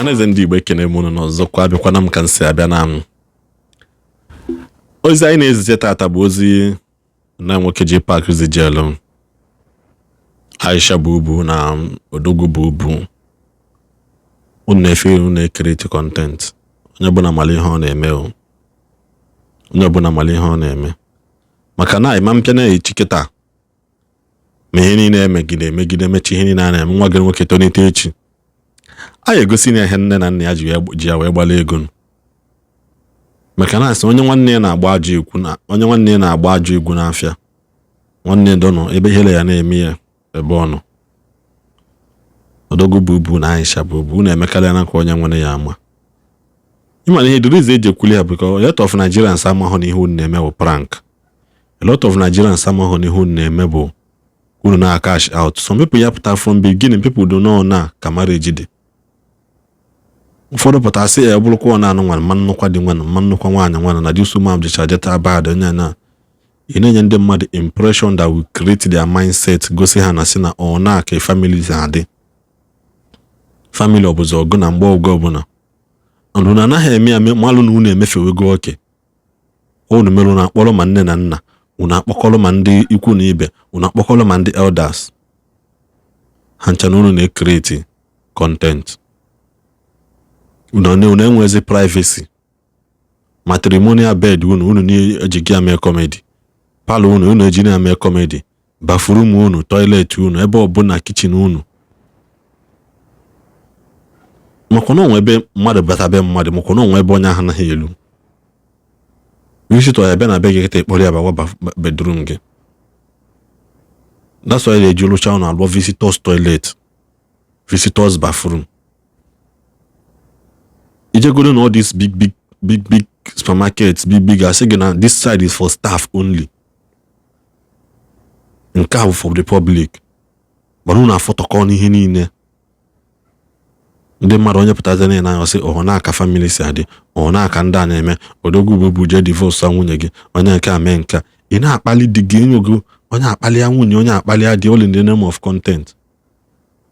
Ọhaneze ndị Igbo, ekene m unu n'ọzọkwa. Abịakwana m ka m si abịa na m. Ozi anyị na-ezite tata bụ ozi na nwoke JPAC zijelu Aisha Bubu na Odogwu Bubu. Unu na-efe, unu na-ecreate content. Onye ọbụla mara ihe ọ na-eme o, onye ọbụla mara ihe ọ na-eme, maka na ịma mpịa na-echi kịta ma ihe niile emegide emegide emechi ihe niile a na-eme. Nwa gị nwoke tonite echi, a ga-egosi na ihe nne na nna ya ji ya wee gbala ego, maka na asị onye nwanne ya na-agba ajọ egwu na onye nwanne ya na-agba ajọ egwu n'afịa, nwanne dọnọ ebe ihere ya na-eme ya ebe ọ nọ. Odogwu Bubu na Aisha Bubu, unu emekarịa na ka onye nwere ya ama. Ịma na ihe the reason eji ekwuli ya, because a lot of Nigerians amahụ na ihe unu na-eme bụ prank. A lot of Nigerians amahụ na ihe unu na-eme bụ unu na cash out. Some people ya pụta from beginning, people do know na ka marriage dị. Ụfọdụ pụta sị ya bụrụkwa ọ na-anụ nwa mma nnukwa dị nwanụ, mma nnukwa nwaanyị nwanụ na this woman jicha jeta bad. Onye na ị na-enye ndị mmadụ impression that will create their mindset, gosi ha na si na ọ na ka family na-adị, family ọ bụzi ọgụ na mgbe ọgụ ọbụla. And unu anaghị eme ya malụ na unu emefewego oke. Unu merụ na akpọrọ ma nne na nna unu, akpọkọrọ ma ndị ikwu na ibe unu, akpọkọrọ ma ndị elders ha ncha na unu na-ecreate content. Unu enwezi privacy. Matrimonial bed unu, unu na-eji ya mee comedy. Parlour unu, unu eji na mee comedy. Bathroom unu, toilet unu, ebe ọbụla, kitchen unu, makwa na onwe ebe mmadụ bata be mmadụ, makwa na onwe ebe onye ahụ anaghị elu. Visitor ya bịa na be gị kịta, ịkpọrọ ya bawa bedroom gị. That's why eji rụcha ụnụ alụọ visitors toilet, visitors bathroom. Ijegoro na all these big big big big supermarkets, big big, asị gị na this side is for staff only, nke a bụ for the public. Mana unu afọtọkọ n'ihe niile ndị mmadụ. Onye pụtazi na anya sị ọ na-aka family si adị, ọ na-aka ndị a na-eme. Odogwu bụ jee divorce nwunye gị, onye nke a mee nke a, ị na-akpali di gị enyogo, onye akpali ya nwunye, onye akpali ya di, all in the name of content.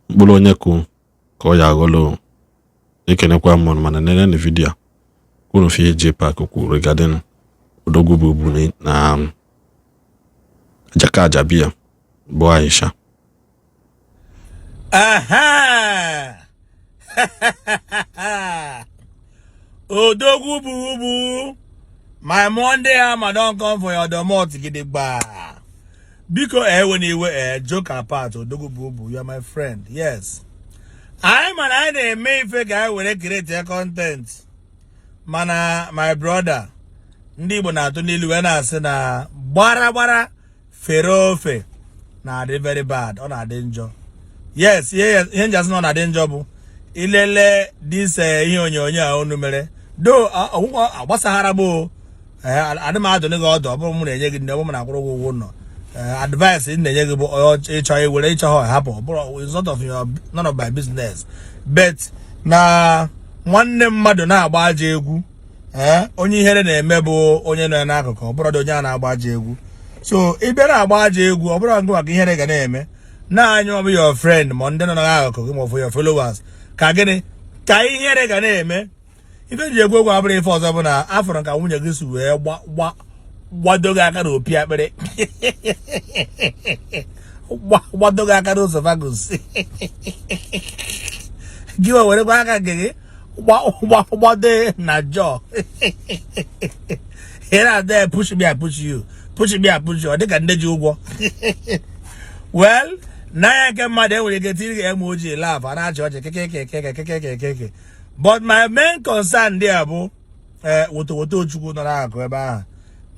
Mkpụrụ onye kụ ka ọ ya aghọlụ. Ekenekwa m, mana nene na video a kwuru fi ihe JPAC kwuru regarding Odogwu Bubu na Ajaka Ajabia bụ Aisha. Aha! Odogwu Bubu, my Monday hammer don come for your domot gidigba. Biko, ewe na iwe, joke apart, Odogwu Bubu, you are my friend. Yes. Anyị mana anyị na-eme ife ka anyị were create content. Mana my brother, ndị Igbo na-atụ n'ilu wee na-asị na gbara gbara fere ofe na-adị very bad, ọ na-adị njọ. Yes, ihe njasị na ọ na-adị njọ bụ ilele this ihe onyonyo a unu mere do ọgwụgwọ agbasaghara m o. Adị m adụnị gị ọdụ. Ọ bụrụ m na-enye gị nne, ọ bụrụ m na-akwụrụ gị ụgwọ ụlọ, advice m na-enye gị bụ ịchọ iwere, ịchọ ha hapụ, ọ bụrụ it's not of your none of my business. But na nwanne mmadụ na-agba ajọ egwu, onye ihere na-eme bụ onye nọ ya n'akụkụ, ọ bụrụ dị onye a na-agba ajọ egwu. So ị bịa na-agba ajọ egwu, ọ bụrụ ngị maka ihere ga na-eme na-anya, ọ bụ your friend ma ndị nọ n'akụkụ gị ma ọ bụ your followers ka gịnị ka ihere ga na-eme. Ife ji egwu egwu abụrụ ife ọzọ bụ na afọrọ ka nwunye gị si wee gbado gị aka n'opi akpịrị, gbado gị aka n'esophagus gị, werekwa aka nke gị gbado na jaw. Ị na-ada push me, I push you, push me, I push you. Ọ dịka ndị ji ụgwọ. Well, n'anya nke mmadụ, enwere ike tiri gị emoji laugh, a na-achị ọchị kekekekekekekeke. But my main concern there bụ ee woto woto Chukwu nọ n'akụkụ ebe ahụ.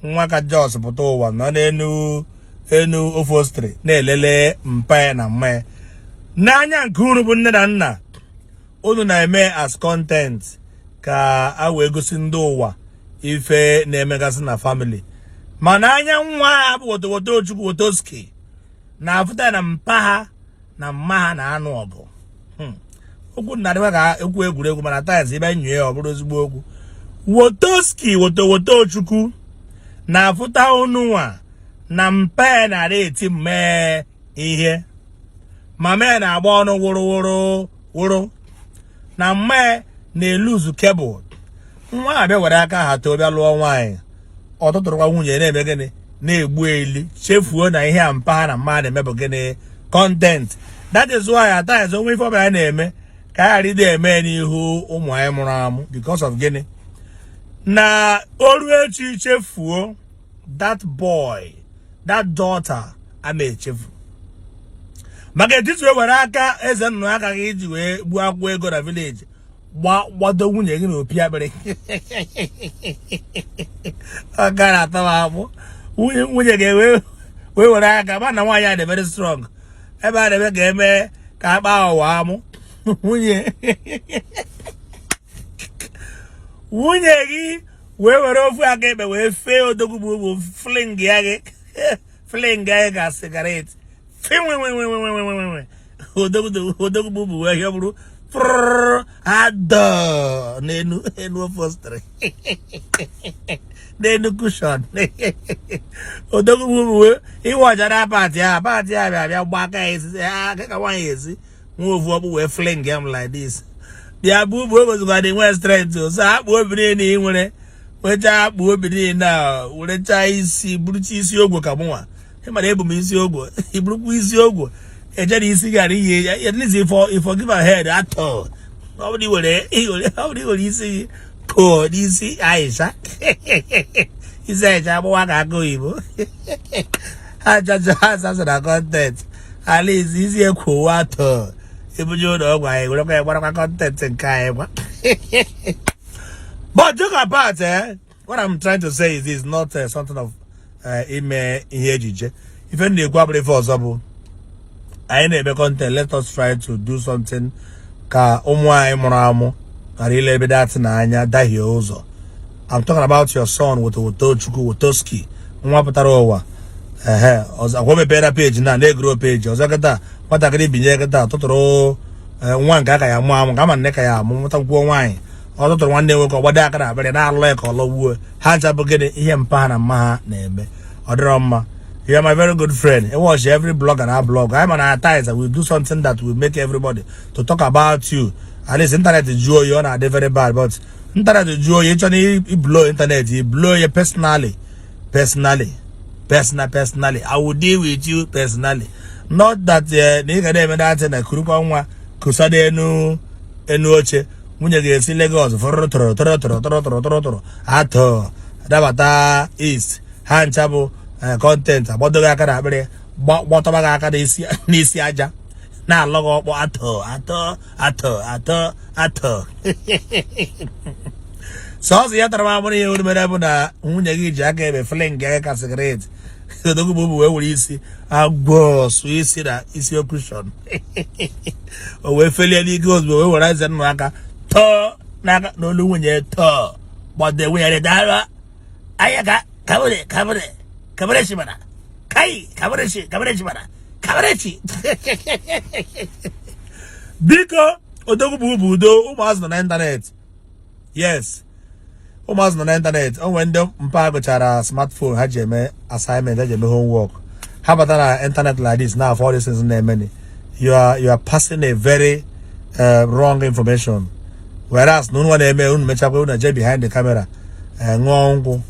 Nwa ka Jos pụta ụwa nọ n'enu enu ofostri na-elele mpa ya na mma ya. N'anya nke unu bụ nne na nna, unu na-eme as content ka a wee gosi ndị ụwa ife na-emegasị na family. Mana anya nwa ha bụ woto woto Chukwu wotoski na-afụta na mpa ha na mma ha na-anụ ọgụ. Okwu na-adịkwa ka okwu egwuregwu, mana times ebe nyue ya, ọ bụrụ ezigbo okwu. Wotoski woto woto Chukwu na-afụta unu nwa na mpa ya na-ara eti mmee ihe, mama ya na-agba ọnụ wụrụ wụrụ wụrụ. Na mma na-eluzu cable. Nwa abịa were aka ha too, bịa lụọ nwaanyị, ọ tụtụrụkwa nwunye na-eme gịnị? Na-egbu eli, chefuo na ihe a mpa ha na mma na-eme bụ gịnị? Content. That is why at times, onwe ife ọbụla anyị na-eme, ka anyị ghara ide eme n'ihu ụmụ anyị mụrụ amụ. Because of gịnị? Na oru echi chefuo, that boy, that daughter ama echefu, maka etiti wee were aka eze nnụ aka gị iji wee gbuo akwụkwọ ego na village, gbado nwunye gị na opi akpịrị, ọ gara atọ m akpụ. Nwunye gị wee were aka ma na nwaanyị a dị very strong, ebe a na-eme ka eme ka akpa ụwa amụ. Nwunye gị wee were ofu aka ekpe wee fee odogwu bụ fling ya gị, fling ya gị ka cigarette finwenwenwenwenwenwenwe. Odogwu bụ wee hịọ bụrụ frrrr adọ n'enu enu upholstery, n'enu cushion. Odogwu bụ wee iwe ọjara party a, party a bịa bịa gba aka ya esi aka ka nwaanyị esi nwa ofu ọkpụ wee fling ya m like this. Bịa bụ bụ ogozikwa dị nwee strength o so akpụ obi niile ị nwere, wechaa akpụ obi niile a, werechaa isi burucha isi ogwe ka mụnwa. Ị mara ebu m isi ogwe, iburukwa isi ogwe ejere isi gara ihe ya. At least if you give a head atọ, ọ bụrụ iwere ọ bụrụ iwere isi gị pụọ n'isi Aisha, isi Aisha agbawa ka aka oyibo ha chacha ha sasa na content. At least isi ekwowa atọ, ebuje ụlọ ọgwụ, anyị werekwa ya gbarakwa content nke anyị gwa. But joke apart, what I'm trying to say is this, not something of ime ihe ejije. Ife m na-ekwu abụrụ ife ọzọ bụ anyị na-eme content, let us try to do something ka ụmụ anyị mụrụ amụ ghara ile ebe datị n'anya dahie ụzọ. I'm talking about your son with Wotochukwu Wotoski, nwa pụtara ụwa ehe ọzọ akwa mepere page na na-egro page ọzọ kịta. Nwatakịrị binye kịta tụtụrụ nwa nke aka ya mụ amụ ka ama nne ka ya amụ mụtakwuo nwaanyị, ọ tụtụrụ nwanne nwoke, ọgbado aka na akpịrị na-alụ ya ka ọ lọgbuo ha ncha. Bụ gịnị? Ihe mpa ha na mma ha na-eme, ọ dịrọ mma. You are my very good friend. I watch every blogger na blog. I'm an artist. I will do something that will make everybody to talk about you. At least internet jụọ oyi, ọ na-adị very bad, but internet jụọ oyi, ịchọ na i blow internet, i blow ya personally, personally, personal, personally. I will deal with you personally. Not that na ị ga na-eme that na kurukwa nwa kusa n'enu enu oche, nwunye ga-esi Lagos fọrọ tọrọ tọrọ tọrọ tọrọ tọrọ tọrọ tọrọ atọ dabata East ha ncha bụ content, agbadoghị aka na akpịrị, gbọtọba gị aka n'isi aja, na-alọ gị ọkpọ atọ atọ atọ atọ atọ. Sọọsọ ya tara m amụrụ ihe unu mere bụ na nwunye gị ji aka ebe fling gị ka cigarette. Odogwu bụ wee were isi agwọ sụ isi na isi cushion, o wee felie n'ike ozugbo, wee were eze nnụ aka tọọ n'aka n'olu nwunye, tọọ gbado nwunye ya dara anya ka kabere kabere kabere shi mana kai kabere shi kabere shi mana kabere shi. Biko, odogwu bụ udo. Ụmụazị nọ n'ịntanetị, yes, ụmụazị nọ n'ịntanetị. O nwere ndị mpa gụchara smartphone ha ji eme assignment, ha ji eme homework, ha bata na internet like this. Now, for all these things na-eme, you are passing a very wrong information, whereas na unu na-eme, unu mechakwa, unu eje behind the camera, ṅụọ nkwụ,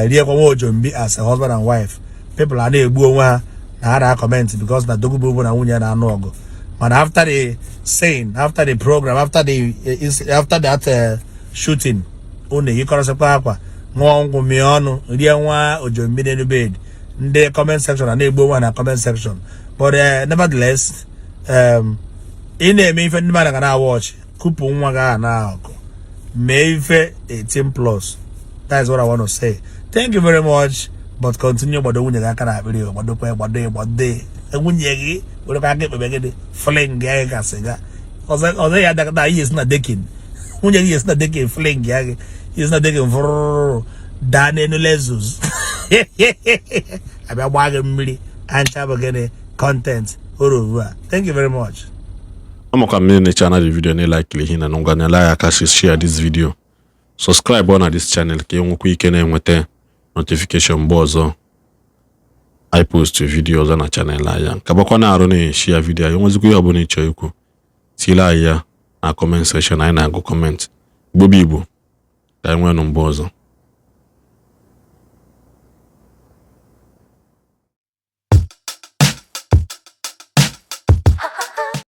riekwa nwa ojombi as a husband and wife. People a na-egbu onwe ha na ha na comment because na Odogwu bụ na nwunye na-anụ ọgụ. Mana after the scene, after the program, after that shooting, unu eyikọrọsịkwa akwa, ṅụọ nkwụ, mịa ọnụ, rie nwa ojombi n'elu bed. Ndị comment section a na-egbu onwe ha na comment section. But nevertheless, ị na-eme ife ndị mmadụ ga na-awọchị, kupu nwa gị ahụ na-akụ mee ife 18 plus. That is what I want to say. Thank you very much, but continue gbado nwunye gị aka na akpịrị, gbadokwa, gbado, gbado nwunye gị, werekwa aka ekpebe gị dị fling gị ka sịga ọzọ ọzọ ya dakọta ihe esi na decking. Nwunye gị esi na decking fling ya gị, esi na decking fụrụrụ daa n'elu Lexus, abịa gbaa gị mmiri ancha. Bụ gịnị? Content orovu a. Thank you very much. Amakwa m na na the video na like ihe na ngwa nyela ya aka, share this video, subscribe na this channel ka ị nwekwa ike na-enweta notification mgbe ọzọ I post video ọzọ na channel anyị. Ka bakwa na arụ na share video anyị. Nwezikwa ihe ọbụla ị chọrọ ikwu, tile anyị ya. Na comment section, anyị na-agụ comment. Igbo bụ Igbo, ka anyị nwee nụ mgbe ọzọ.